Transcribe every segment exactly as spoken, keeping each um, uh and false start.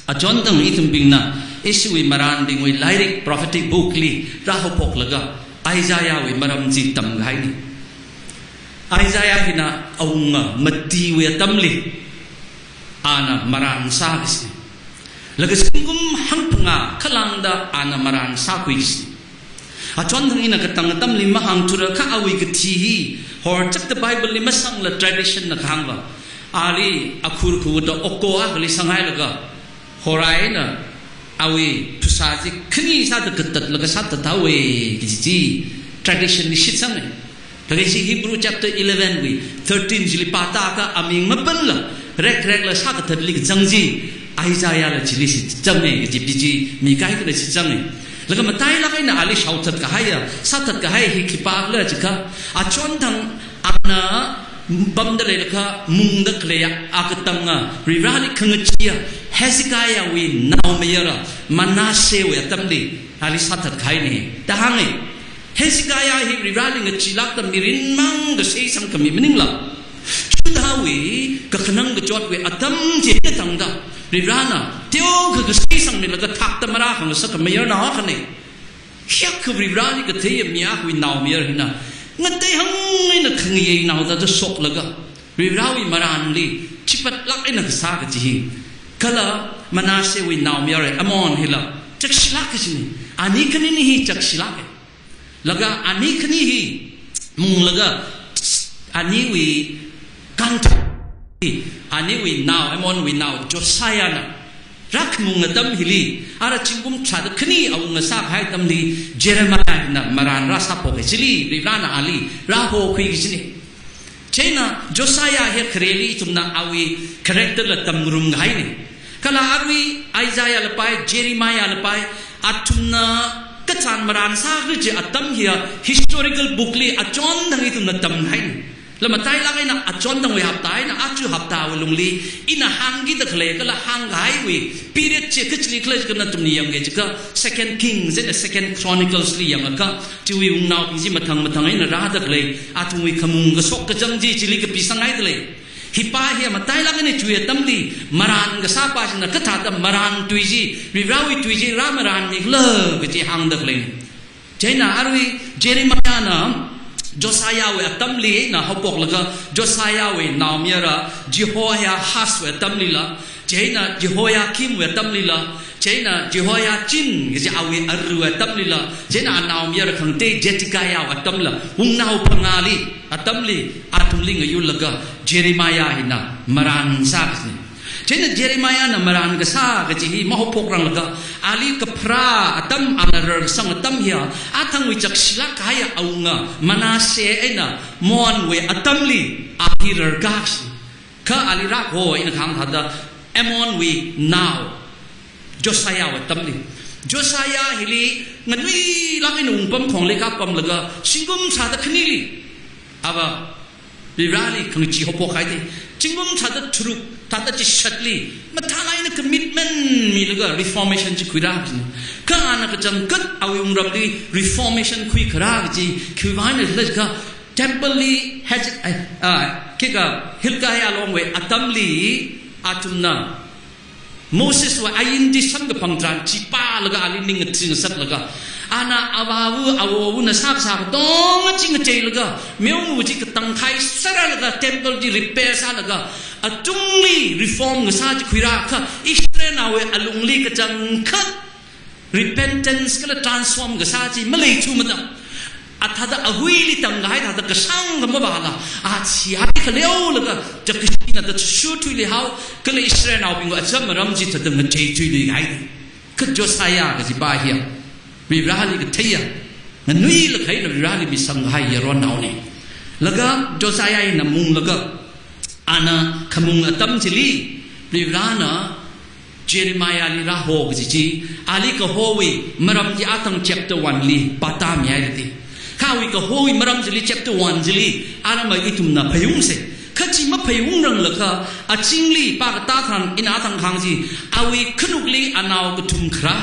Achonthang ithumbingna ishiwui marānbingwui lairik prophetic book li rāhaophoklaga Isaiah wui maram chi tamkahaina. Isaiah hina awunga matiwui atamli ana marān sākashi. Laga zingkum hangphangā khalāngda ana marān sākhuikashi. Achonthang ina katang atamli mahāngthura kha awui kathi hi horchakta Bible li masangla tradition na kahāngva. Ali akhur khuda oko akhali sanghailaga horai eina awui phasā chi khani sāda katatlaga sāthathaowa kaji chi tradition li shitsanga. Laga chi Hebrew chapter eleven wui thirteen chili pāta kha aming mapanla rekrekla sākathatli kachang chi Isaiah la chili shitsanga kaji pi chi mi kaikhana shitsanga. Laga matailāk eina ali shaothat kahaiya, sāthat kahai hi khipākhala jiakha, achonthang ana pamda leilakha mungda khaleiya, akatanga Varivarali khangacheeya Hezekiah wui naomayara Manasseh wui atamli ali sāthat kahaina da hānga. Hezekiah hi Varivarali ngacheelākda mirin mang kasei sangkhami maningla, Judahwui kakhanang kachotwui atam chitharan tangda Varivarana teokha kasei sangmilaga thakta marākhangasak mayarnao akhana. Hiyākha Varivarali katheiya mi akhawui naomayara hina ngateihang eina khangayei naoda da shoklaga Varivarawui marānli chipatlāk eina kasā kaji hi. Kala Manasseh wui naomayara Amon hila chakshilāk kajina. Ani khanini hi chakshilāka. Laga ani khani hi munglaga aniwui kantha, aniwui nao, Amon wui nao Josiah na rākhamung atam hili, ara zingkum tharāda khani awunga sākahai atamli Jeremiah na marān rāsāphoka. Chili Varivarana ali rāhokhui kajina. Chieina Josiah hi khareli ithumna awui character la tamngarum kahaina. Kala arui Isaiah la pai, Jeremiah la pai, athumna kachān marān sākhui kaji atam hiya historical book li achonthang ithumna tamhaina. La matailāk eina achonthangwui hapta eina aja haptawui lungli ina hāngkida khalei kala hāngkahaiwui period chi kachili khala jiakha nathumna yangki jiakha Second Kings and Second Chronicles li yangakha chiwui wungnaobing chi mathang mathang eina rāda khalei, athumwui khamung kashok kachang chi chili kapisanghaida lei. Hi pā hi matailāk eina chiwui atamli marān kasā pā china kathāda marān tui chi, Varivarawui tui chi rāmarānmikhala kaji hāngda khalei. Chieina arui Jeremiah na Josiah wui atamli eina haophoklaga Josiah wui naomayara Jehoahaz wui atamlila, chieina Jehoiakim wui atamlila, chieina Jehoiachin kaji awui aruiwui atamlila, chieina anaomayara khangatei Zedekiah wui atamla, wungnao phangāli atamli athumli ngayurlaga Jeremiah hina marān sākajina. Chieina Jeremiah na marān kasā kaji hi mahaophokranglaga ali kapharā atam, ana rarsang atam hiya athangwui chakshilāk kahaiya awunga Manasseh eina Amon wui atamli a hi rarkā kaji. Kha ali rākahao eina kahāng thāda Amon wui nao Josiah wui atamli. Josiah hili nganuilāk eina wungpamkhongli kapamlaga zingkum tharāda khanili ava Varivarali khangachee haophok kahaida, zingkum tharāda tharuk, tharāda chishatli mathālāk eina commitment milaga reformation chi khuirā kajina. Kha ana kachangkhat awui wungramli reformation khuikharā kaji khiwuivang einala jiakha temple li Hez-, eh, ah, khikha Hilkiah longwui atamli athumna Moseswui ain chi samkaphang tharan chi pālaga ali ning ngathing ngasaklaga, ana avāva awovana sākasā katonga chi ngacheilaga, meoma chi katangkhai sāralaga, temple chi repair sālaga, atungli reform ngasā chi khuirākha, Israelnaowui alungli kachangkhat repentance kala transform kasā chi maleithumada, athāda ahuili tangkahai thāda kashāng khamavāla, a chihai khaleolaga, chakashina da chushu thuilui hao, kala Israelnaobingwui acham aram chi thāda ngacheithuilui kahai. Kha Josiah kaji pā hiya Varivarali katheiya, nganuilāk eina Varivarali misang kahai yaronnaona. Laga Josiah hina munglaga, ana khamung atam chili Varivarana Jeremiahli rāho kaji chi, ali kahowui maram chi athang chapter one li pātāmihaira da. Kha awui kahowui maram chili chapter one chili, aramai ithumna phāyungsa. Kha chi maphāyungranglakha, azingli pākatā tharan ina athang kahāng chi, awui khanukli anao kathum kharā,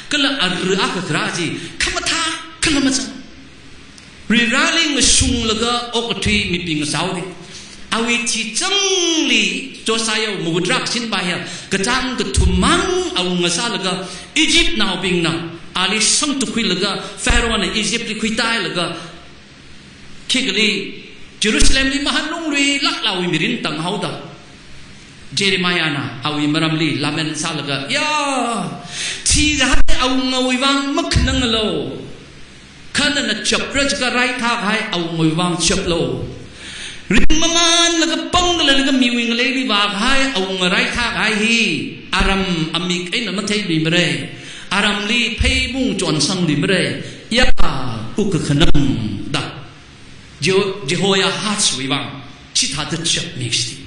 kala arui akha kharā chi, khamathā khala mazang. Varivarali ngashunglaga okathui mibing ngasāhaoda. Awui thichangli Josiah mahut rākashinva hiya, kachāng kathum mang awunga sālaga, Egyptnaobingna ali sangtukkhuilaga, Pharaohna Egyptli khuitailaga, khikali Jerusalemli mahānlungluilaklāwui mirin tanghaoda, Jeremiahna awui maramli lament sālaga, ya, thirāhai awungawui vang makhanangalo. Kha nana chapra jiakha raithākahai awungawui vang chaplo. Ringmamānlaga pangda leilaga miwui ngaleili vākahai awunga raithākahai hi, aram amik eina matheiluimara. Aramli pheibung chonsangluimara. Ya, wukkhanang da. Jeho-, Jehoahazwui vang chithāda chapmi kaji.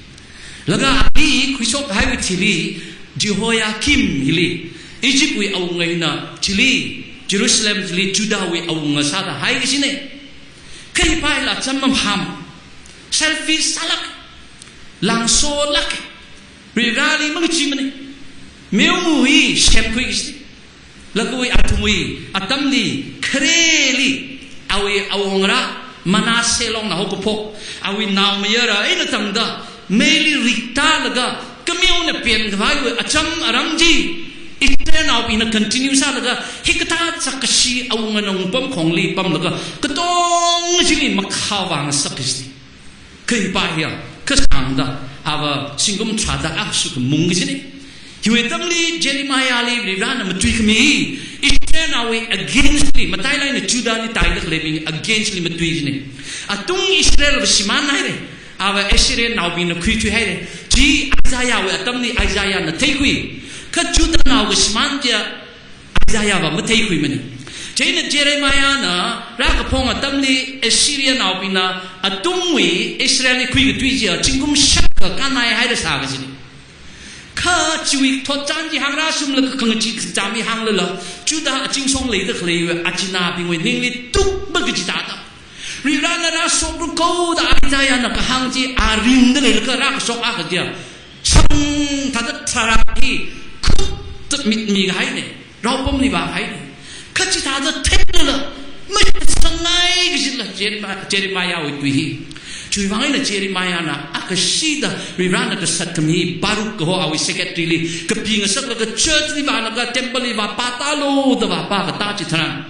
Laga ali khuishokhaiwui thili, Jehoiakim hili, Egyptwui awunga eina chili, Jerusalem chili, Judahwui awunga sāda hai kajina. Kha hipa hila chānmamham, selfish sālāk, langsolāk, Varivarali mangachimana. Meoma hi semkhui kaji. Laga athumwui atamli khareli awui awungarā Manasseh longna haokaphok, awui naomayara eina tangda meili riktālaga, kameona penkhavaiwui acham aram chi Israelnaobingna continue sālaga, hikathā chākashi awunga nongpamkhongli pamlaga, katong chili makhāvāngasak kaji. Kha hipa hiya, kasāngda, ava zingkum tharāda akha shukhamung kajina. Hiwui atamli Jeremiahli Varivarana matuikhami, Israelnaowui againstli, matailāk eina Judahli taida khaleibing againstli matui kajina. Atung Israel va shimānhaira, ava Assyrianaobingna khuithuihaira. Chi Isaiahwui atamli Isaiahna theikhui. Kha Judahnao kashimān chiya Isaiah va matheikhuimana. Chieina Jeremiahna rākaphong atamli Assyrianaobingna atungwui Israelli khuikatui chiya zingkum shākha kānhaihaira sā kajina. Kha chiwui thotchan chi hāngrāshunglaga khangachee kachām hi hānglala, Judah achingsong leida khaleiwui achinābingwui ningli tukpa kaji thāda, Varivarana rāshokra kho da Isaiahna kahāng chi aringda leilaga rākashok akha chiya, shangthāda tharā hi khutta mitmikahaina, raopamli vāhaina. Kha chithāda theilala, mashitsangngai kajila Jeremi-, Jeremiahwui tui hi. Chiwui vang eina Jeremiahna akhashida Varivarana kasatkhami Baruch kaho awui secretaryli kapingasaklaga churchli vālaga templeli vāpātālu da vāpā katā chitharan,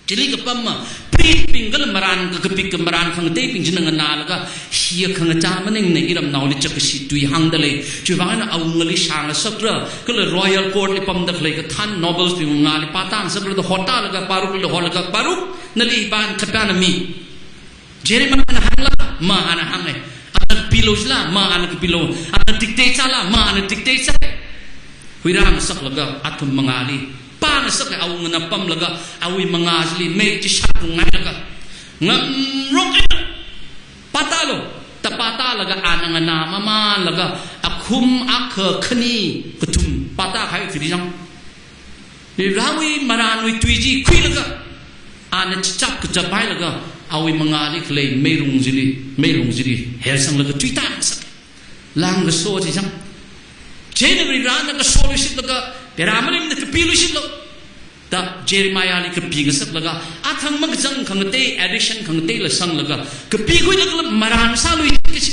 chili kapamma, priestbing kala marān kakapik kamarān khangateibing china nganālaga, hiya khangachā maningna iramnaoli chākashi tui hāngda lei. Chiwui vang eina awungali shāngasakra, kala royal courtli pamda khalei kathān noblesbing mangāli pātāngasakra da hotālaga, Baruchli holaga, Baruch, nali hipa khapanami. Jeremiahna hāngla, ma ana hānga. Ana kapilu jila, ma ana kapilu. Ana dictate sāla, ma ana dictate sā. Huirāngasaklaga, athum mangāli pāngasaka, awungana pamlaga, awui mangā chili mei chi shākungailaga, ngamrok eina pātālu da pātālaga, ana nganāmamānlaga, akhum akha khani kathum pātākahai thili chang, Varivarawui marānwui tui chi khuilaga, ana chichap kachaphailaga, awui mangāli khalei meirung chili, meirung chili hersanglaga tuitāngasaka. Langkaso chi chang. Chieina Varivarana kasoluishitlaga, pera marimna kapiluishitlu da Jeremiahli kapingasaklaga, athang makachang khangatei, addition khangateila sanglaga, kapikhuilaga marān sāluishit kaji.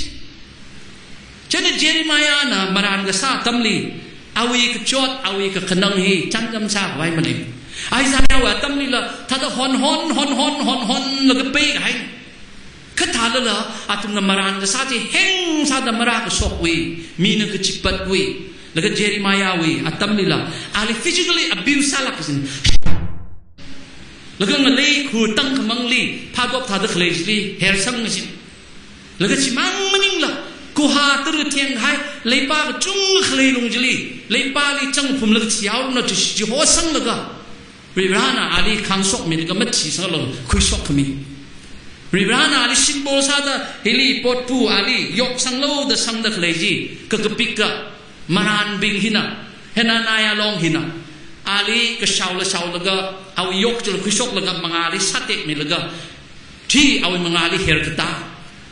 Chieina Jeremiahna marān kasā atamli, awui kachot, awui kakhanang hi chānjam sākhavai manei. Isaiahwui atamlila, thāda hon hon, hon hon, hon honlaga peikahai. Kha thālala, athumna marān kasā chi heng sāda marākashokwui, mina kachipatwui, laga Jeremiahwui atamlila, ali physically abuse sālāk kajina. Laga ngalei khur tangkhamangli, phātop thāda khalei chili hersang kajina. Laga chimang maningla, kuhā tara theng hai, leipā kachungkha khalei lung chili, leipāli changphumlaga thihaoranu chi, chihosanglaga, Varivarana ali khangshokmilaga mathisanglaga khuishokkhami. Varivarana ali symbol sāda hili potpu ali yoksanglu da sangda khalei chi, kakapika marānbing hina, Hananiah long hina, ali kashaola shaolaga, awui yok chila khuishoklaga mangāli sātekmilaga, chi awui mangāli herkatā,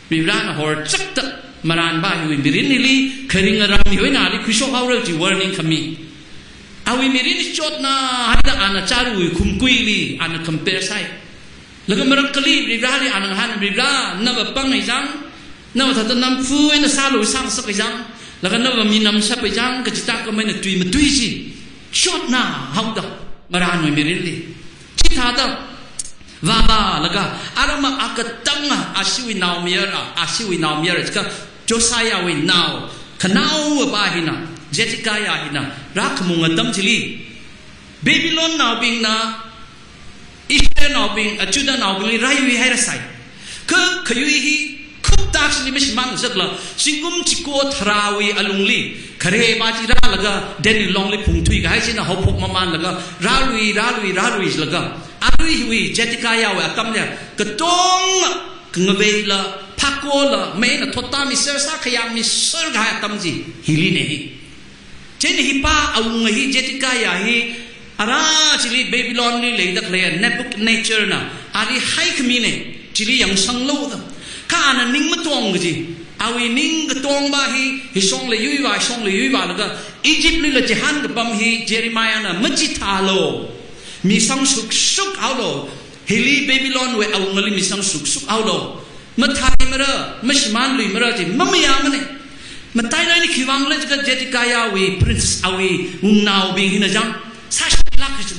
Varivarana horchakta marānva hiwui mirinli, kharing aram hiwui eina ali khuishokhaora chi warning khami. Awui mirin chotna haida ana chāruiwui khumkuili ana compare sāi. Laga marakhali Varivarali ana ngahān, Varivara, nava pāngai chang, Nava thāda namfu eina sālu sāngasak kachang, laga nava mi namshap kachang, kachithā khamei eina tui matui chi chotna haoda, marānwui mirinli. Chithāda vāvālaga, aram akatanga, ashiwui naomayara, ashiwui naomayara, chika Josiahwui nao, khanaowa hina, Zedekiah hina, rākhamung atam chili, Babylonnaobingna Israelnaobing, a Judahnaobingli rāyui hairasai. Kha khayui hi khuptak chili mashimān ngasakla, zingkum chiko tharāwui alungli, khareba chi rālaga, Daniel longli phungthui kahai china haophok mamānlaga, rālui, rālui, rāluilaga, arui hiwui Zedekiahwui atamli, katonga, khangaveila, phakola, mei eina thottāmiser, sākhayāngmiser kahai atam chi, hili ne hi. Chieina hipā awunga hi Zedekiah hi, ara chili Babylonli leida khalei Nebuchadnezzarna ali haikhami ne, chili yangsanglu da. Kha ana ning matong kaji, awui ning katongva hi, hishongla yuiva, hishongla yuivalaga, Egyptlila chihān kapam hi Jeremiahna machithālu. Misang shukshuk haolu. Hili Babylonwui awungali misang shukshuk haolu. Mathāmara, mashimānluimara chi mamayāmane. Matailāk eina khiwuivang khala jiakha Zedekiahwui princess awui wungnaobing hina chang sāshilāk kaji.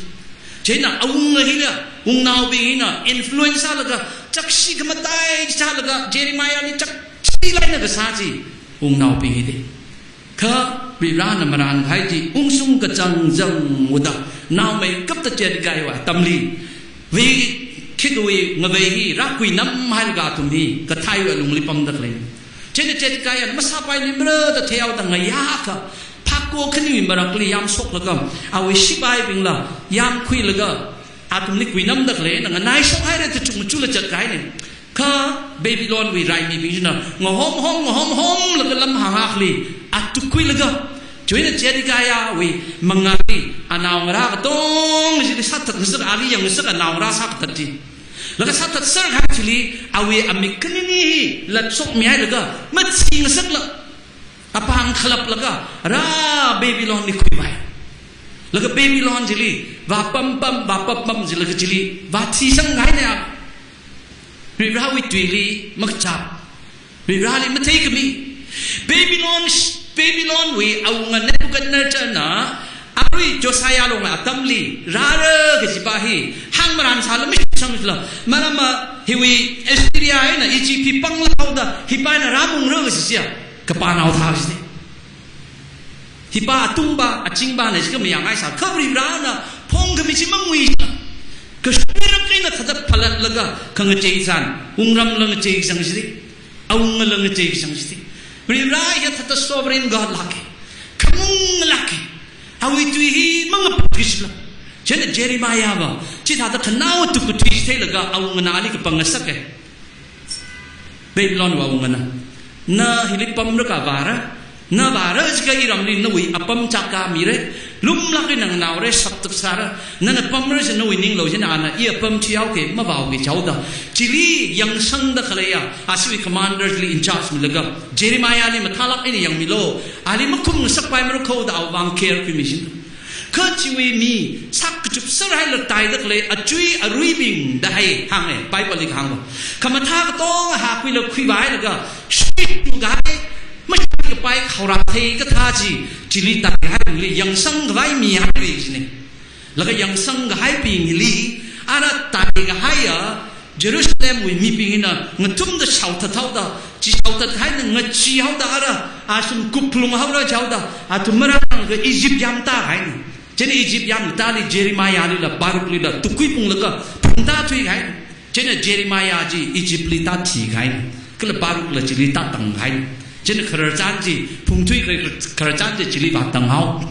Chieina awunga hila, wungnaobing hina influence sālaga, chakshi khamatai sālaga, Jeremiahli chakshilāk eina kasā chi, wungnaobing hi de. Kha Varivarana marān kahai chi ungshung kachangchang uda, naomeikapta Zedekiahwui atamli, vei khikawui ngavei hi rākuinamhailaga athum hi kathaiwui alungli pamda khalei. Chieina Zedekiahna masāpailuimara da theihaoda ngayākha, phako khaniwui marakli yamshoklaga, awui shipaibingla yamkhuilaga, athumli kuinamda khaleina nganaishok haira da chukmajala zatkahaine. Kha Babylonwui raimibing china ngahomhom, ngahomhomlaga lamhāng akhali atukkhuilaga, chieina Zedekiahwui mangāli anaongarā katong chili sāthatngasak, ali yangngasak anaongarā sākathat chi. Laga sāthatser kahai chili awui amik khanini hi latshokmihailaga, machi ngasakla, apāng khalaplaga, rā Babylonli khuivai. Laga Babylon chili vāpampam, vāpampam jilaga chili vāthisanghaine. Varivarawui tuili makachap, Varivarali matheikhami. Babylon, Babylonwui awunga Nebuchadnezzarna arui Josiah longwui atamli rāra kajipa hi hāngmarān sāla mashitsangla, marama hiwui Assyria eina Egypt hi panglahaoda, hipa eina rāmungra kaji chiya, kapanao thā kajine. Hipa atungpa, achingpane jiakha mayāngaisa. Kha Varivarana phongkhami chi manguisa. Kashurlāk eina thāda phalatlaga, khangacheichan, wungramla ngacheisang jide, awungala ngacheisang jide. Varivara hiya thāda sovereign God lāke. Khamunglāke. Awui tui hi mangapat kajila. Chieina Jeremiahva chithāda khanaowa tukkathui chi theilaga awungana ali kapang ngasake. Babylonwui awungana, na hili pamra kha vāra, na vāra jiakha iramli nawui apam chākā mire, lumlāk eina nganaore, shaptap sāra, nana pamra jiakha nawui ninglo china ana i apam thihaoke, mavāhaoke jihaoda, chili yangsangda khaleiya, ashiwui commander chili in charge milaga, Jeremiahli mathālāk eina yangmilu, ali makhum ngasakpaimara kho da awui vang care khuimi jin. Kha chiwui mi, sākachupserhaila taida khalei achui aruibing da hai hānge, Bibleli kahāngva. Khamathā katonga hākhuila khuivāhailaga, shittu kahai, mashikapai khaora thei kathā chi, chili taihaibingli yangsang khavai mihaiwui jine. Laga yangsang kahaibingli, ara tai kahaiya, Jerusalemwui mibing hina ngathumda shaothathaoda, chi shaothat haina ngacheehaoda ara, ashum kuplung haora jihaoda, athum marālaga Egypt yamtāhaine. Chieina Egypt yamtāli Jeremiahlila, Baruchlila, tukkhuiphunglaga, phungtāthui kahaine. Chieina Jeremiah chi Egyptli tāthi kahaine. Kala Baruchla chili tātang kahaine. Chieina khararchan chi, phungthui kha-, khararchan chi chili vātanghao.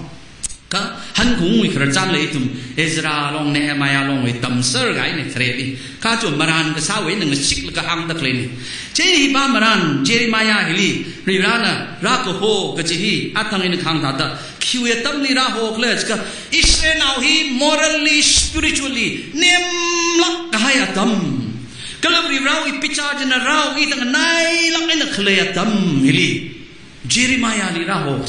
Kha hanungwui khararchanla ithum Ezra long, Nehemiah longwui tamser kahaine khareli. Kha chu marān kasāwui eina ngasiklaga hāngda khaleine. Chieina hipa marān Jeremiah hili Varivarana rākaho kaji hi athang eina kahāng thāda, khiwui atamli rāho khala jiakha, Israelnao hi morally, spiritually nemlāk kahai atam. Kala Varivarawui bichar china rāhaoki da nganailāk eina khalei atam hili Jeremiahli rāho.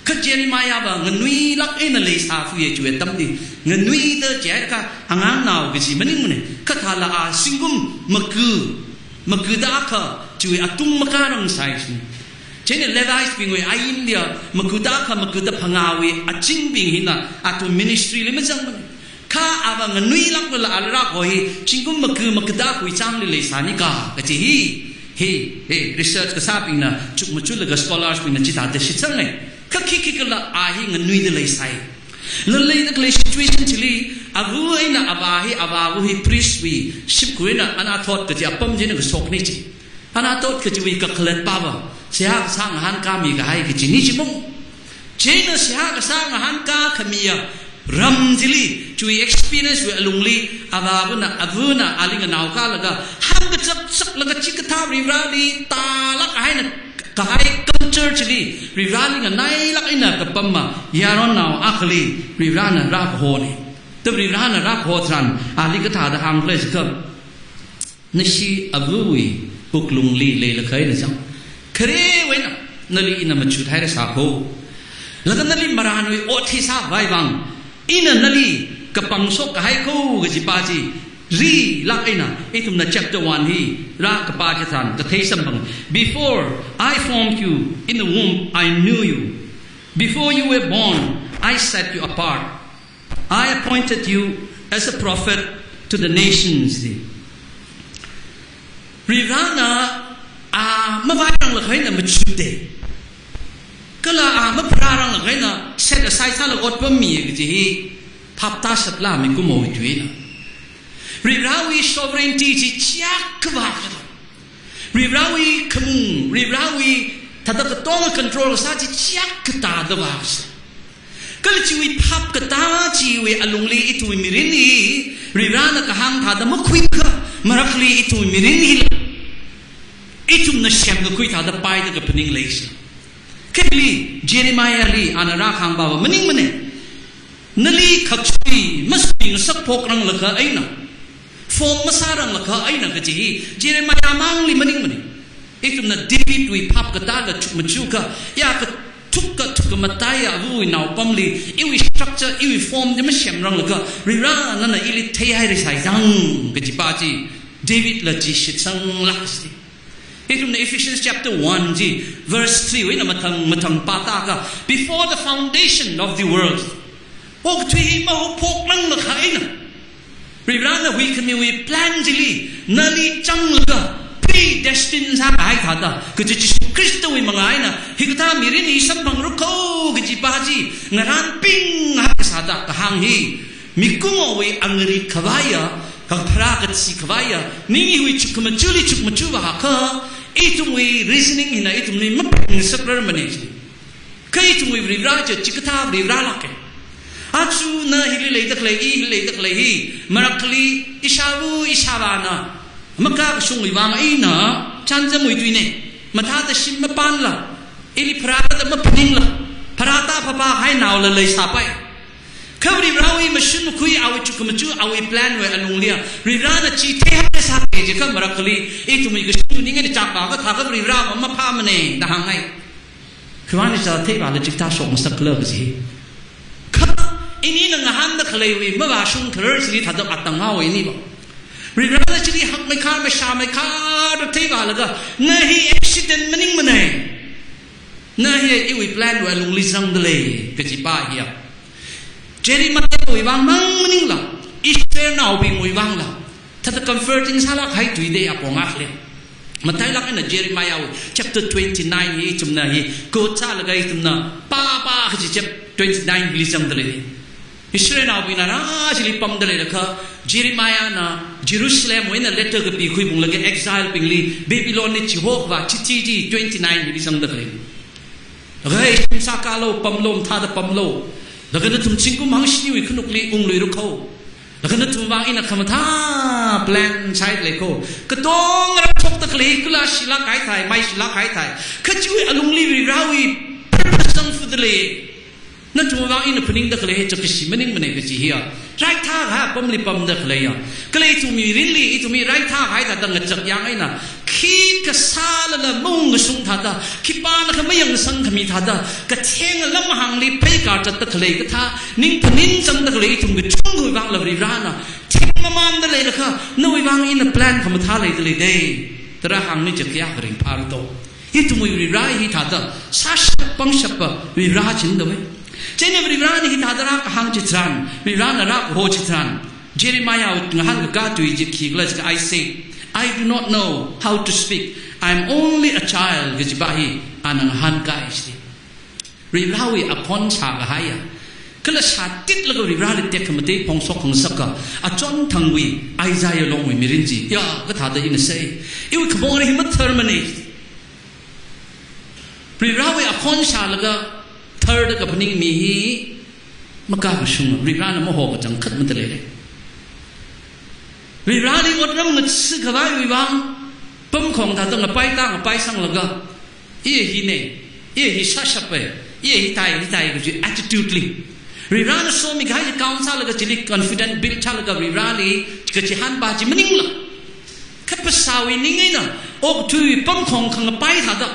Kha Jeremiahva nganuilāk eina leisākhuiye chiwui atamli. Nganuida jiakha angangnao kaji maningmane. Kha thāla a zingkum maga, magada akha chiwui atung makārang sai shin. Chieina Levites bingwui ainlia makuda kha makuda phangāwui achingbing hina athum ministry li mazangmana. Kha ava nganuilāklala ali rākaho hi zingkum maku makuda khui chāngli leisānika kaji hi, hi, hi, research kasābingna chukmajalaga scholars bingna chithāda shitsanga. Kha khikhi kala a hi nganuida leisai. Laleida khalei situation chili, ava eina avā hi, avāva hi priest wui shimkhur eina Anathoth kaji apam china kashokna chi. Anathoth kajiwui kakhalatpava, seihā kasā ngahānkāmi kahai kajina chi mung. Chieina seihā kasā ngahānkā khamiya ram chili, chiwui experience wui alungli, avāvana, avana ali nganaokālaga, hāngkachak chaklaga chikathā Varivarali tālāk haina kahai culture chili, Varivarali nganailāk eina kapama yaronnao akhali Varivarana rākahona. Da Varivarana rākaho tharan, ali kathāda hāngkhala jiakha, nashi avawui wuklungli leilakha eina zang. Kharewui eina nali ina machut hairasā kho. Laga nali marānwui ot hi sāvai vang, ina nali kapangshok kahai kho kajipa chi, rilāk eina, ithumna chapter one hi rākapā chitharan kathei samphang. "Before I formed you in the womb, I knew you. Before you were born, I set you apart. I appointed you as a prophet to the nations." Varivarana a mavairang lakha eina machut de. Kala a mapharārang lakha eina set aside sālaga otpammi kaji hi phap tāshatla mikumowui tuina. Varivarawui sovereignty chi chiyākha vākhala. Varivarawui khamung, Varivarawui thāda katonga control kasā chi chiyākhathāda vākhala. Kala chiwui phap katā chiwui alungli ithumwui mirin hi, Varivarana kahāng thāda makhuikha, marakhali ithumwui mirin hila ithumna semkakhui thāda paida kaphaning leisai. Kha hili, Jeremiahli ana rākahāngpava maningmana. Nali khaksui, masui ngasak phokrang lakha eina, form masārang lakha eina kaji hi Jeremiah mangli maningmana. Ithumna Davidwui phap katāla chukmajukha, ya kathuk kathuk kamataiya avawui naopamli, iwui structure, iwui form chi masemrang lakha, Varivara nana ili theihairasai zang kajipa chi, Davidla chi shitsanglāk si. Ithumna Ephesians chapter one chi, verse three wui eina mathang, mathang pātakha, "Before the foundation of the world." Okathui hi mahaophokrang lakha eina, Varivarana huikhamiwui plan chili, nali changlaga, predestined sākahai thāda, kaji Jishu Khristawui manga eina, hikathā mirin hi samphangra kho kajipa chi, ngarānping hakasāda kahāng hi, mikumowui angarit khavaiya, kapharā kachi khavaiya, ning hiwui chukmajali chukmajava hakha, ithumwui reasoning hina ithumli maphaningsakrarmana chi. Kha ithumwui Varivara chi chikathā Varivaralāka. Aja na hili leida khalei, i hili leida khalei hi, marakhali ishāva ishāvāna makakashungwui vang eina, chānjamwui tuina, mathāda shim mapānla, ili pharāda maphaningla, pharāda phapā hai naola leisāpai. Kha Varivarawui mashun makhui awui chukmajava awui plan wui alunglia, Varivarana chi theihaisāki jiakha marakhali, ithumwui kashung ning eina chakpa kathā kha Varivara mamaphāmana da hāngngai. Khivang eina chitheiva la chikathā shokngasakla kaji. Kha, inina ngahānda khaleiwui mavāshung kharar chili thāda atang haowa iniva. Varivarana chili hakmeikha, mashāmeikha da theivalaga, na hi accident maningmana. Na hi iwui plan wui alungli zangdalei kajipa hiya. Jeremiahwui vang mang maningla, Israelnaobingwui vangla, thāda comforting sālāk kahai tui de apong akhali. Matailāk eina Jeremiahwui chapter twenty-nine hi ithumna hi, quote sālaga ithumna, pāpā kaji chapter twenty-nine hili zangdalei. Israelnaobingna rā chili pamdalei lakha, Jeremiahna Jerusalemwui eina letter kapikhui phunglaga exile bingli, Babylonli chihokhava chithi chi twenty-nine hili zangdalei. Laga hi shim sākalo, pamlo, mathāda pamlo. Laga nathum zingkum hangshiniwui khanukli ungluira kho. Laga nathum vang ina khamathā plan sāhailei kho. Katonga rāshokda khalei kala shilāk kahai thai, maishilāk kahai thai. Kha chiwui alungli Varivarawui purpose zangfudalei. Nathum vang ina phaningda khalei hi chakashi maningmana kaji hiya. Raithā kahai apamli pamda khaleiya. Kala ithumwui mirinli, ithumwui raithā kahai thāda ngachak yang eina, khi kasālala maungkashung thāda, khipānakha mayangsangkhami thāda, katheng lamhāngli pheikar zatda khalei kathā, ning phaning zangda khalei ithum kachungkhawui vangla Varivarana theng mamandalei lakha, nawui vang ina plan khamathā leidalei de. Tara hāngni chakya karing phāra to. Ithumwui Varivara hi hithāda sāshap pāngshapa Varivara chindawai. Chieina Varivarana hithāda rākahāng chitharan, Varivarana rākaho chitharan, Jeremiah ngahānkakā tui chi khikhala jiakha, "I say, I do not know how to speak. I am only a child," kajipa hi ana ngahānkai chi. Varivarawui akhon shākahaiya, kala shātitlaga Varivarali tekhamatei phongshok khangasaka, achonthangwui Isaiah longwui mirin chi, ya, kathāda ina sai. Iwui khamongra hi matharmana. Varivarawui akhon shālaga tharda kaphaning mi hi makakashunga, Varivarana maho kachangkhat mathālei. Varivarali otram ngathākhavaiwui vang, pamkhong thāda ngapai ta ngapai sanglaga, "Iya hina, iya hi sāshapa, iya hithai, hithai," kaji attitude li. Varivarana somikahai chi count sālaga chili confident build sālaga Varivarali kachihānpa chi maningla, kha phasāwui ning eina, okathuiwui pamkhong khangapai thāda,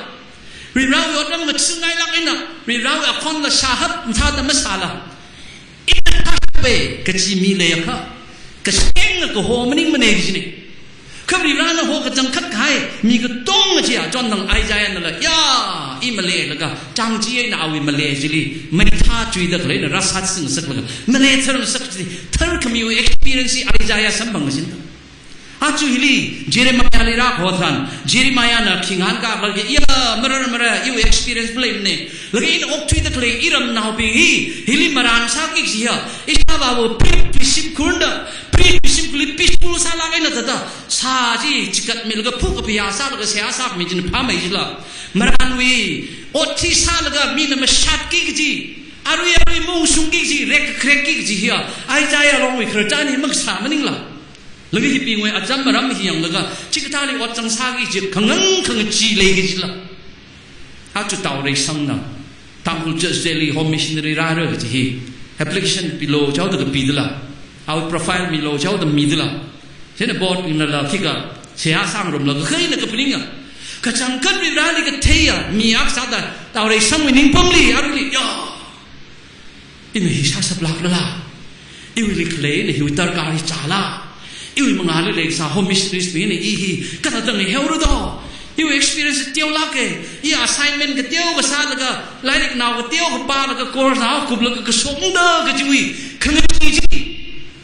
Varivarawui otram ngathāngailāk eina, Varivarawui akhonla shāhap thāda masāla, "Ina sāshapa," kaji mi leiakha, kashenga kaho maningmana kajina. Kha Varivarana ho kachangkhat kahai mi katonga chiya, achonthang Isaiahnala, ya, i maleilaga, chang chi eina awui malei chili maithā chuida khaleina rāsātsingasaklaga, malei tharngasak chi, tharkhamiwui experience hi Isaiah samphang kajina. Aja hili Jeremiahli rākaho tharan, Jeremiahna khi ngahānkā khala jiakha, "Iya, marar marar, iwui experience maleimana. Laga ina okthuida khalei iramnaobing hi, hili marān sāki kajiya, ishāvāva pritwui shimkhurna, pritwui shimkhurli peaceful sālāk eina thāda, sā chi chikatmilaga phu kaphayā sālaga seihā sākhami china phāmei jila, marānwui ot chi sālaga mina mashatki kaji, arui arui maungshungki kaji, rek krekki kaji hiya, Isaiah longwui khararchan hi makasā maningla." Laga hibingwui acham maram hi yanglaga, chikathāli otchang sāki kaji khangang khangachee lei kajila. Aja Taoreisangna Tangkhul Church Delhi Home Missionary rāra kaji hi application pilo chaoda kapidala, awui profile milo chaoda midala, chieina board bingnala khikha seihā sāngarumlaga kha ina kaphaninga, kachangkhat Varivarali katheiya mi akha sāda Taoreisangwui ningpamli aruili, ya, ina hi sāshaplākla, iwuili khalei ina hiwui darkar hi chāla, iwui mangāli leisā Home Missionaries bingna i hi kathāda ngahānra do, iwui experience teolāka, i assignment kateo kasālaga, lairiknao kateo kapālaga, course nao kuplaga kashokda kajiwui khangachee chi,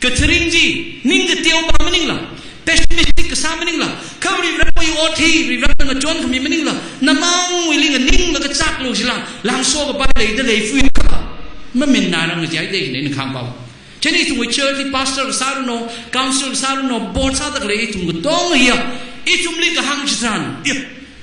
katharing chi, ning kateopa maningla, pessimistic kasā maningla, kha Varivarawui ot hi Varivarana ngachonkhami maningla, namangwuili nganinglaga chaklu jila, langso kapai leida leifui kha, mamin narang jihaida ina ina kahāngpa. Chieina ithumwui church li pastor kasā runo, council kasā runo, board sāda khalei ithum katonga hiya, ithumli kahāng chitharan, iya,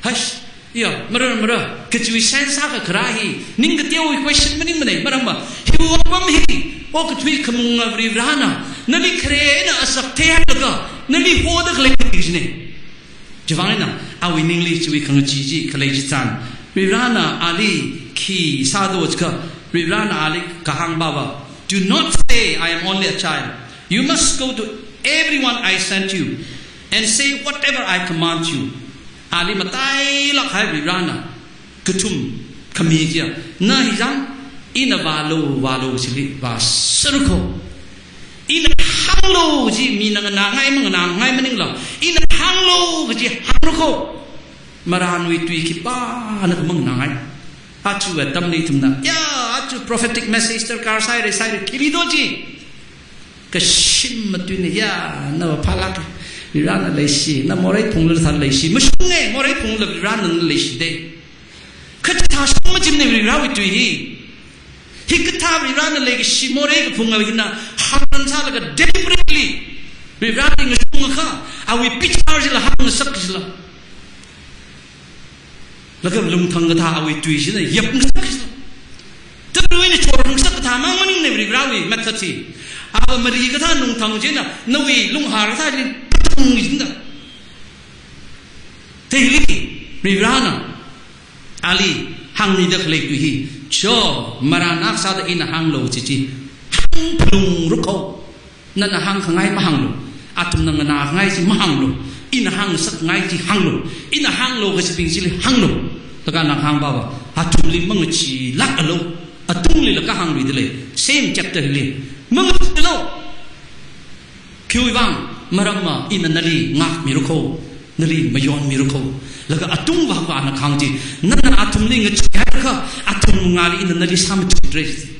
hash, iya, marar marar kajiwui sense akha kharā hi, ning kateowui question maningmana, maramva hiwui otpam hi, okathui khamunga Varivarana nali khare eina asak theihailaga, nali hoda khalei kajina. Chivang eina, awui ningli chiwui khangachee chi khalei chitharan, Varivarana ali khi sādo jiakha, Varivarana ali kahāngpava, "Do not say, 'I am only a child.' You must go to everyone I sent you and say whatever I command you." Ali matailāk kahai Varivarana kathum khami chiya, na hi jang, ina vālu, vālu chili vāsāra kho. Ina hānglu chi mina nganāngai manganāngai maningla, ina hānglu kaji hāngra kho. Marānwui tui khipānakha manganāngai. Aja atamli ithumna, ya, aja prophetic message darkar sāhaira, sāhaira, khili do chi. Kashim matuina, ya, nava phālāk, Varivarana leishi, na morei phungla thā leishi, mashunga, morei phungla Varivarana leishida. Kha chithā shung machimana Varivarawui tui hi. Hikathā Varivarana leikashi morei kaphunga hina hāngran sālaga deliberately Varivarali ngashungakha, awui bichar chila hāngngasak chila, laga lungthang kathā awui tui china yapngasak chila, tara̱wui eina chorngasak kathā mang maningmana Varivarawui method hi. Ava mari kathā lungthang china nawui lunghār kathā chili patang china. Thili Varivarana ali hāngmida khalei tui hi, cho, marān akha sāda ina hānglu chi chi hāngphalungra kho. Nana hāngkhangai mahānglu. Athumna nganākhangai chi mahānglu. Ina hāngsakngai chi hānglu. Ina hānglu kachibing chili hānglu. Laga ana kahāngpava, athumli mangacheelākalu. Atunglila kahāng luida lei. Same chapter li. Mangacheealu. Khiwui vang, maramva ina nali ngākmira kho. nali mayonmira kho. Laga atung vāva ana kahāng chi, nana athumli ngacheehaiakha, athum mangāli ina nali sāmachuirai.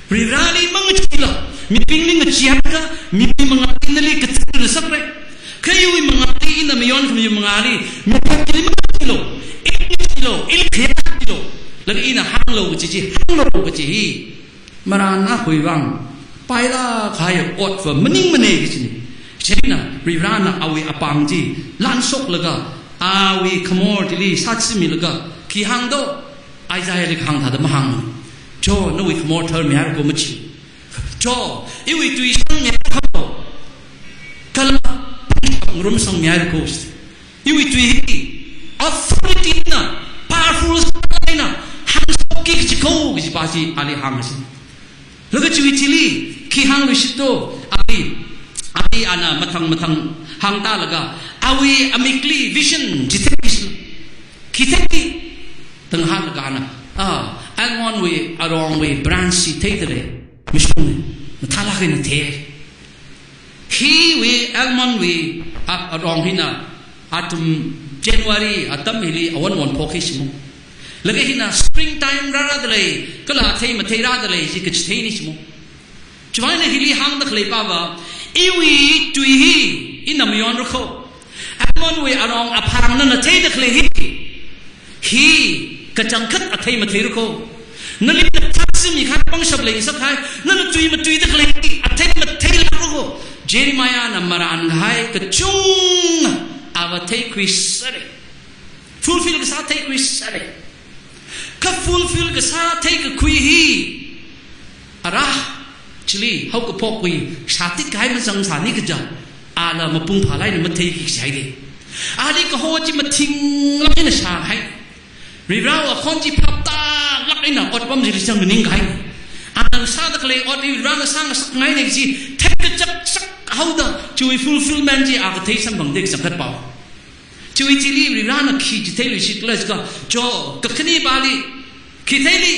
Varivarāli mangacheela, mibingli ngacheehaiakha, mi mangāli nali kachingngasakrai. Kha iwui mangāli, ina mayonkhami mangāli, mibingli mangacheelu, ili ngacheelu, ili khayālu, laga ina hānglu kaji chi, hānglu kaji hi. Marān akhawui vang, pailāk kahai otva maningmana kajina. Chieina, Varivarāna awui apāng chi lanshoklaga, awui khamor chili sāchimilaga, khi hāng do, Isaiahli kahāng thāda mahāng. Cho, nawui khamor tharmihaira kho machi. Cho, iwui tui sangmihaira kho. Kala, ngarumsangmihaira kho. Iwui tui hi authority na, powerful na, hāngshokki kaji kho, kajipa chi ali hāngsi. Laga chiwui chili, khi hāngluishit do, ali, ali ana mathang mathang hāngtālaga, awui amikli vision chi theisi. Khi theiki, tang hānglaga ana, ah, almond wui, arongwui branch chi theidalei, mashunga, mathālāk eina thei. Hiwui almond wui a, arong hina athum January atam hili awon won phokki shimo. Laga hina springtime rārādalei, kala athei matheirādalei chi kachitheina shimo. Chiwuivang eina hili hāngda khaleipa va, iwui tui hi ina mayonra kho. Almond wui arong aphāng nana theida khalei hi. Hi kachangkhat athei matheira kho. Nali na thaksimikahai pangshap leisākahai, nana tui matuida khalei hi athei matheilākra kho. Jeremiahna marānkahai kachungkha ava theikhuisāra. Fulfill kasā theikhuisāra. Kha fulfill kasā theikakhui hi. Ara, chili, haokaphokwui, shātikkahai mazangsāni kaja, ala mapung phālāk eina matheiki kaji haida. Ali kaho chi mathinglāk eina shāhai. Varivarāwui akhon chi phaptālāk eina otpam chili zang nganingkahai. Ana sāda khalei ot hi Varivarāna sāngasakngaina kaji, theikachak sāhaoda, chiwui fulfillment chi a kathei samphangda kachangkhat pao. Chiwui chili Varivarāna khi chitheiluishit khala jiakha, cho, kakhanepali, khi theili,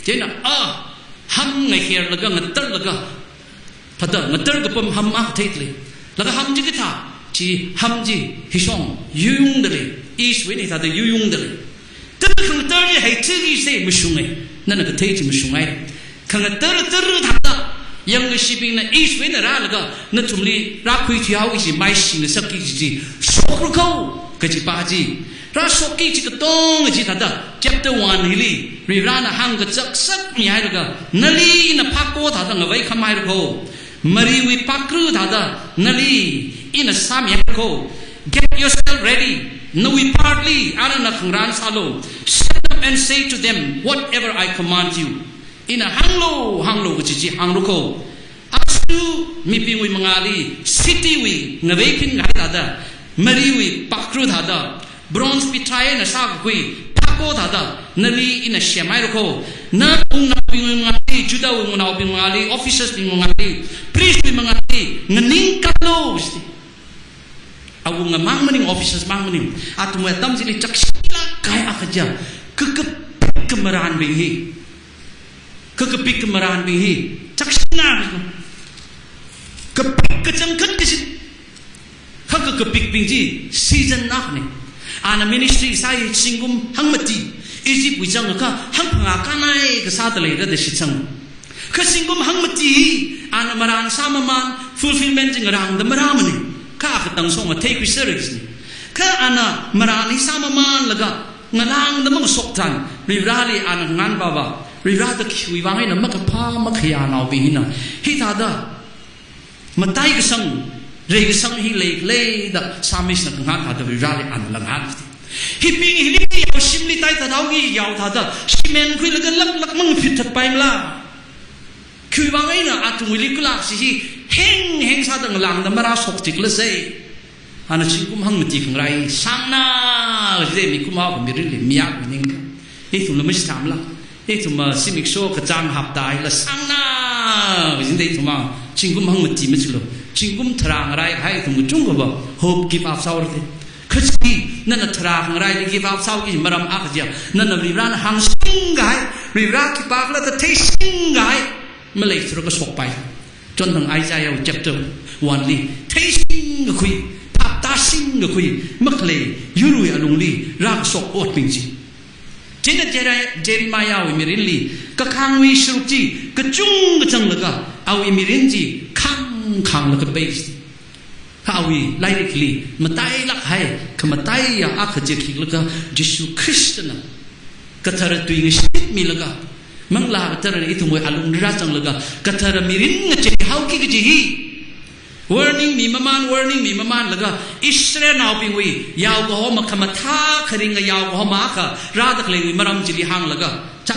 chieina, ah, ham ngaherlaga, ngatarlaga, phāda, ngatar kapam ham akha theidalei. Laga ham chi kathā, chi ham chi, hishong, yuyungdalei, east wui eina hithāda yuyungdalei. Tar khangatar chi heichili se mashunga, nana kathei chi mashunghai. Khangatar tar thāda, yangkashibingna east wui eina rālaga, nathumli rākhuithuihao kaji, maishingasakki kaji chi, shokra kho, kajipa chi. Rāshokki kaji katonga chi thāda, chapter one hili, Varivarāna hāngkazak sakmihailaga, nali ina phako thāda ngavei khamhaira kho. Mariwui pakru thāda, nali ina sāmihaira kho. Get yourself ready. Nawui part li, ana na khangarān sālu. Stand up and say to them, whatever I command you. Ina hānglu, hānglu kaji chi hānglu kho. Aja mibingwui mangāli, city wui, ngavei khingai thāda, mariwui pakru thāda, bronze pitrai eina sākakhui, phako thāda, nali ina semhaira kho. Na wungnaobingwui mangāli, Judahwui wungnaobing mangāli, officers bing mangāli, priest bing mangāli, nganingkalu. Awunga mang maning, officers mang maning. Athumwui atam chili chakshinlāk kahai akha ja. Kakapik kamarānbing hi. Kakapik kamarānbing hi. Chakshina. Kapik kachangkhat kashi. Kha kakapikbing chi season akhana. Ana ministry sāi zingkum hangmati. Egypt wui zangakha hangphangā kanai kasāda leira da shitsang. Kha zingkum hangmati hi, ana marān sāmamān, fulfillment chi ngarāngda marāmana. Kha akatang shong athei khuisāra kajina. Kha ana marān hi sāmamānlaga, ngalāngda mangashok tharan, Varivarāli ana ngānpava, Varivarā da khiwui vang eina makaphā makhayānaobing hina. Hithāda, mataikasang, reikasang hi leikhala da, psalmist na kangahān thāda Varivarāli ana langahān. Hibing hili yao shimli taithat haoki yao thāda, shimān khuilaga laklak mangphit thatpaimala. Khiwui vang eina athumwuili kala kashi hi heng heng sāda ngalāngda marāshok tikhala sai. Ana zingkum hangmati khangarai, sangna, jide mikumo mirinli miyak mining. Ithumla mashithāmala. Ithumva zimiksho kachāng hapta hila sangna, jide ithumva zingkum hangmati machilu. Zingkum tharā ngarai kahai ithum kachungkhava hope give up sāhaora. Kha chi, nana tharā khangaraili give up sāhaoki maram akha ja, nana Varivarāna hāngsingkahai, Varivarā khipākhala da theisingkahai, maleithura kashokpai. Chonthang Isaiah chapter one li, theisingkakhui, phaptāsing kakhui makhalei yurwui alungli rākashok otbing chi. Chieina Jere-, Jeremiahwui mirinli kakhangwui sharuk chi kachungkha zanglaga awui mirin chi khang khanglaga pai chi. Kha awui lairikli matailāk kahai khamataiya akha chi khikhala Jishu Khristana kathara tui ngashitmilaga, Manglā Katharana ithumwui alungli rāzanglaga kathara mirin ngacheihaoki kaji hi warning mi maman, warning mi mamanlaga Israelnaobingwui yaokahoma khamathā kharinga yaokahoma akha rāda khaleiwui maram chili hānglaga, chak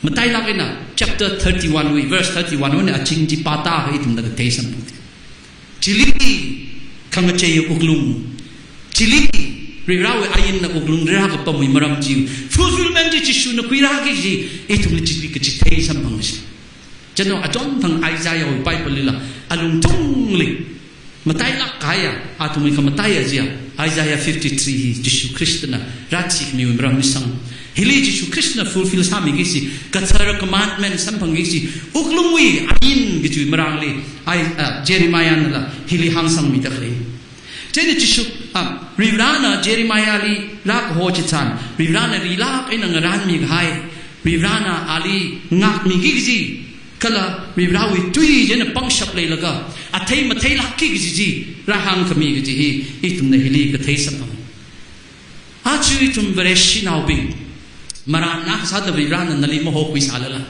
matailāk eina chapter thirty-one wui, verse thirty-one wui aching chi pātākha ithumna kathei samphang. Chili khangachei wuklung, chili Varivarāwui ainna wuklung rākapamwui maram chi, fulfillment chi Jishuna khuirāki kaji ithumli chili kachithei samphang chi. Chieina achonthang Isaiahwui Bible lila alungthungli matailāk kahaiya, athumwui khamataiya chiya Isaiah fifty-three hi Jishu Khristana rāchikhamiwui maram misang. Hili Jishu Khristana fulfill sāmiki kaji, kathara commandment samphangki kaji, wuklungwui ain kajiwui marāngli, ai, ah, Jeremiahnala hili hāngsangmida khalei. Chieina Jishu, ah, Varivarāna Jeremiahli rākaho chitharan, Varivarāna rilāk eina ngarānmi kahai, Varivarāna ali ngākmiki kaji, kala Varivarāwui tui china pangshap leilaga athei matheilākki kaji chi rāhāngkhami kaji hi ithumna hili kathei samphang. Aja ithum Vareshinaobing, marān akha sāda Varivarāna nali mahokhuisālala,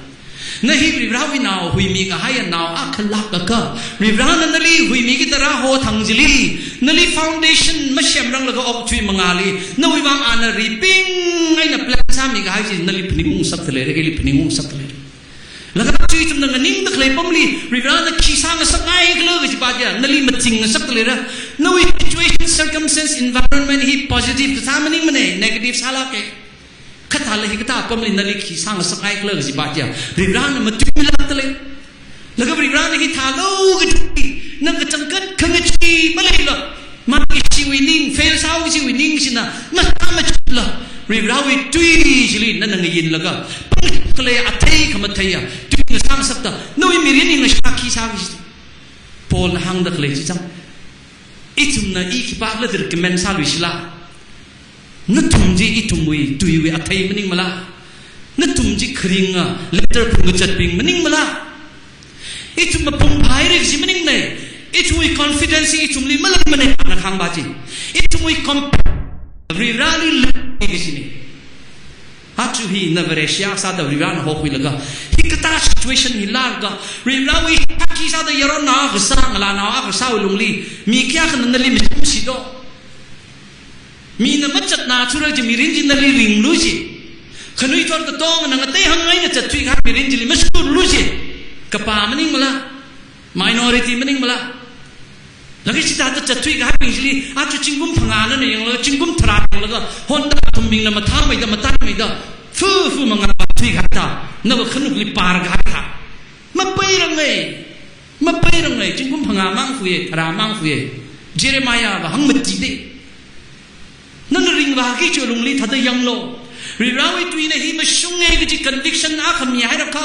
na hi Varivarāwui nao, huimi kahaiya nao akha lākakha, Varivarāna nali huimiki da rāhothang chili, nali foundation masemranglaga okathui mangāli nawui vang ana ribing eina plan sāmi kahai chi nali phaningung ngasakta leira, ili phaningung ngasakta leira. Laga aja ithumna nganingda khalei apamli Varivarāna khi sāngasakngaikhala kajipa chiya nali maching ngasakta leira. Nawui situation, circumstance, environment hi positive kasā maningmana, negative sālāka. Kha thāla hikathā apamli nali khi sāngasakngaikhala kajipa chiya Varivarāna matuimilākta lei. Laga Varivarāna hithālu kaji, nang kachangkhat khangachee maleila, maki chiwui ning, fail sāhaoki kajiwui ning china masāmachila, Varivarāwui tui chili nana ngayinlaga, pangkhalei athei khamatheiya tui ngasāngasakta, nawui mirin hi ngashā khi sāki kaji. Paulna hāngda khalei chi chang. Ithumna i khipākhala da recommend sāluishila. Nathum chi ithumwui tuiwui athei maningmala? Nathum chi kharinga letter phungkazatbing maningmala? Ithum mapung phāhaira kaji maningne. Ithumwui confidence ithumli maleimana, ana kahāngpa chi. Ithumwui comp-, Varivarāli lei kajine. Aja hi na Vareshi sāda Varivarāna hokhuilaga, hikathā situation hi lālaga, Varivarāwui shākhi sāda yaronnao akha sā, ngalānao akha sāwui lungli mi kayākhana nali machimshido? Mina mazatnā thura kaji mirin chi nali ringlu ji. Khanuithot katongana ngatei hāngngaina zatthui kahai mirin chili mashurlu ji. Kapa maningmala? Minority maningmala? Laga chithāda zatthui kahaibing chili, aja zingkum phangā nana yanglaga, zingkum tharā yanglaga, honda athumbingna mathāmeida, mataimeida, fu fu mangā zatthui kahai thā, nava khanukli par kahai thā. Mapairange, mapairange, zingkum phangā mang khuiye, tharā mang khuiye. Jeremiahva hāngmatide. Nana ringvāki kajiwui lungli thāda yanglu. Varivarāwui tuina hi mashunge kaji conviction akha mihaira kha,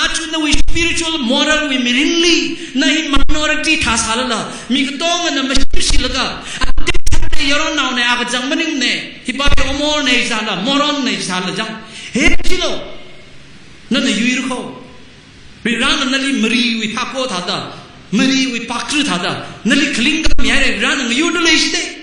aja nawui spiritual, moral wui mirinli na hi minority thāsālala, mi katongana mashimshilaga, ate sāte yaronnaone, akachang maningmane, hipa hi omorne sāla, moronne sāla chang. He chilo. Nana yuira kho. Varivarāna nali mariwui phako thāda, mariwui pakru thāda, nali khaling kamihaira, Varivarāna ngayurda leishide.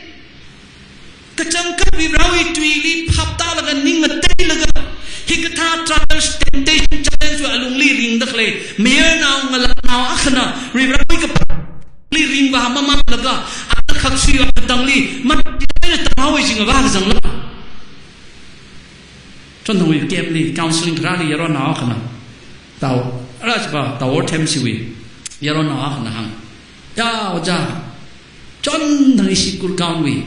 Kachangkhat Varivarāwui tuili phaptālaga ning ngateilaga, hikathā trials, temptation, challenge wui alungli ringda khalei mayarnao ngalānao akhana Varivarāwui kapāli ringvā mamānlaga, ana khaksui akatangli, matiaina tamhaowa jingva kazangla. Chonthangwui camp li counseling tharāli yaronnao akhana, Tao, ara chipa, Tawor Themsiwui yaronnao akhana hāng. Ya, ojā, chonthang ishi Gurgaon wui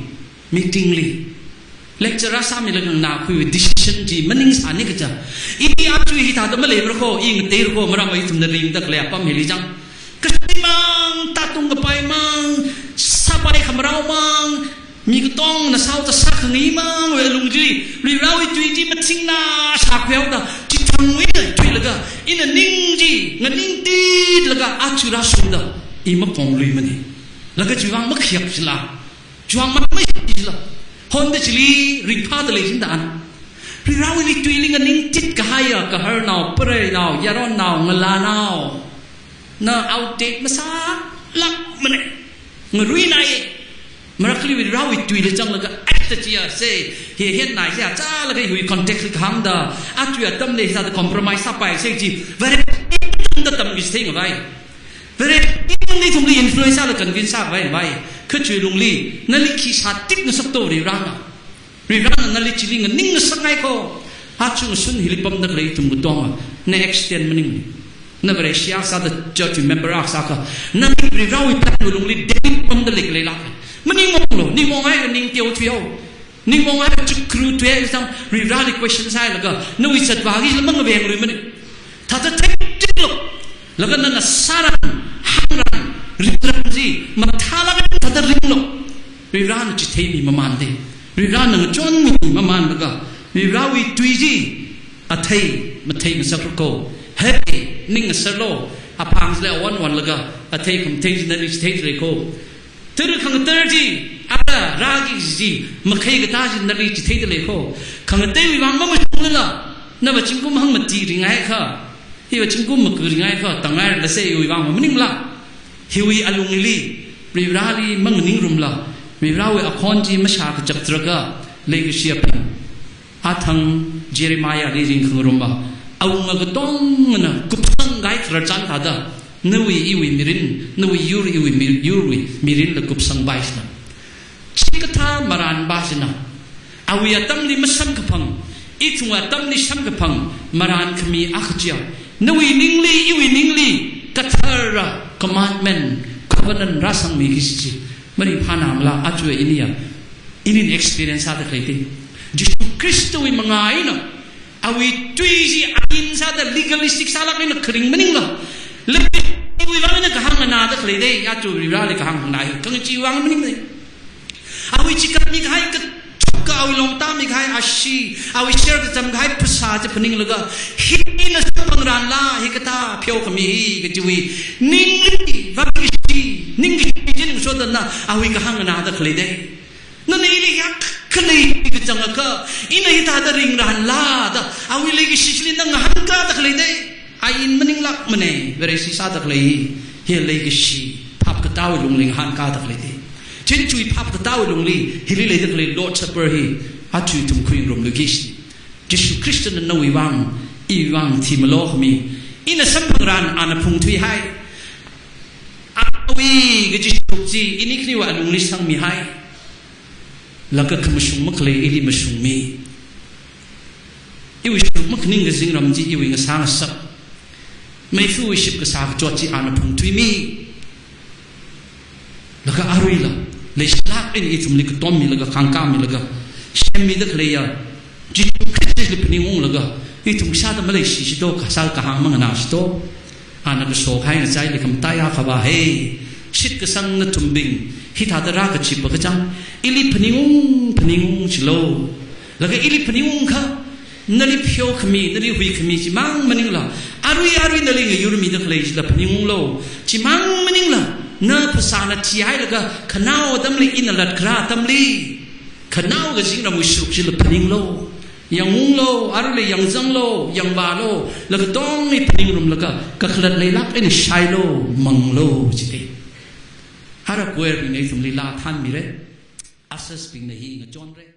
meeting li lecture sāmilaga nganākhuiwui decision chi maningsāni kaja. I aja hithāda maleimara kho, i ngateira kho, maramva ithumna ringda khalei apam hili chang. Kashaimang, tātung kapaimang, sāpai khamarao mang, mi katongna saoda sākhangaimangwui alung chi, Varivarāwui tui chi mathingna shākhuihaoda, chithangwui eina thuilaga, ina ning chi nganingtitlaga aja rāshungda, i mapongluimane. Laga chiwui vang makhayakshila. Chiwuivang mashila, honda chili ringphāda lei jin dan. Varivarāwui tuili nganingtit kahaiya, gaharnao, pareinao, yaronnao, ngalānao, na outdate masālākmana. Ngaruinai. Marakhali Varivarāwui tuili zanglaga, aita chiya se, hi hen nai se, achālaga hiwui context li kahāngda, aja atamli sāda compromise sāpai se chi, Varivarā da tamki thei ngavai. Varivarā ithumli influence sālaga convince sākhavai ngavai. Kha chiwui lungli, nali khi sātip ngasakto Varivarāna. Varivarāna nali chili nganing ngasakngai ko. Aja ngashun hili pamda khalei ithum katonga, na accident maning. Na Vareshi akha sāda, church member akha sākha, nali Varivarāwui plan wui lungli David pamda leikhalei lāk. Maningmanglu, ningmang haiakha ning teothui haowa. Ningmang haiakha chukru thui haisang, Varivarāli question sāhailaga, nawui zatvāki lamang ngavenglui maning. Thāda theiklu. Laga nana sāran, hāngran, ringran chi, mathālāk thāda ringlu. Varivarāna chitheimi mamānda. Varivarāna ngachonmi mamānlaga, Varivarāwui tui chi athei mathei ngasakra ko. Hei, ning ngasaklu. Apāng chili awon wonlaga, athei khamathei chi nali chitheida lei ko. Tara khangatar chi, ara rāki chi, makhei katā chi nali chitheida lei ko. Khangateiwui vang mamashunglala, nava zingkum hangmati ringhaiakha, hiva zingkum maga ringhaiakha, tangai rala se hiwui vang maningla. Hiwui alungli, Varivarāli manganingrumla, Varivarāwui akhon chi mashā kachak tharākha, leikashi apam. Athang Jeremiahli ringkhangarumva, awunga katongana kupsang kahai khararchan thāda, nawui iwui mirin, nawui yur iwui mi-, yurwui mirinla kupsangpai sina. Chikathā marānpa sina. Awui atamli masamkaphang, ithumwui atamli samkaphang, marān khami akha chiya. Nawui ningli, iwui ningli, kathara commandment, covenant rāsangmiki kaji chi. Maringphāna mala aja iniya. Inin experience sāda khalei te. Jishu Khristawui mangā eina, awui tui chi ain sāda legalistic sālāk eina kharing maningla. Leikashi wui vang eina kahāng nganāda khalei te, aja Varivarāli kahāng nganā hi. Khangachi vang maningla. Awui chikatmi kahai kathuk, awui longtāmi kahai ashee, awui share kazam kahai phasā chi phaninglaga, hina samphangranla, hikathā pheokhami hi, kajiwui ningli, vang kashi, ningkashi chi ngasoda na, awui kahāng nganāda khalei te. Nana ili yak khalei kachangakha, ina hithāda ringranla da, awui leikashi chili na ngahānkāda khalei te. Ain maninglākmana, Vareshi sāda khalei hi, hi leikashi, phap katāwui lungli ngahānkāda khalei te. Chieina chiwui phap katāwui lungli, hili leida khalei Lord Supper hi, aja ithum khuingarumluiki kaji. Jishu Khristana nawui vang, iwui vang thimalo khami. Ina samphangran ana phungthuihai. Awui kaji chuk chi, ini khaniwui alungli sangmihai. Laga khamashung makhalei ili mashungmi. Iwui shuruk makhaning kazingram chi iwui ngasā ngasak. Meiphawui ship kasā kachot chi ana phungthuimi. Laga aruila, leishilāk eina ithumli katommilaga, khāngkāmilaga, shemmida khaleiya, Jishu Khristali phaningunglaga, ithum sāda maleishi shito, kasā kahāng manganā shito. Ana kaso kahai ngachaili khamataiya khavā hei, shitkasang nathumbing, hithāda rākachipa kachang, ili phaningung, phaningung chilo. Laga ili phaningungkha, nali pheokhami, nali huikhami chimang maningla, arui arui nali ngayurmida khalei chila phaningunglo. Chimang maningla, na phasāna thihailaga, khanao atamli ina latkarā atamli, khanao kazingramwui shuruk chila phaninglo. Yangunglo, aruila yangzanglo, yangvālo, laga tongli phaningrumlaga, kakhalat leilāk eina shailo, manglo, jite. Ara choir bingna ithumli laa thanmire. Ushers bingna hi ngachonre.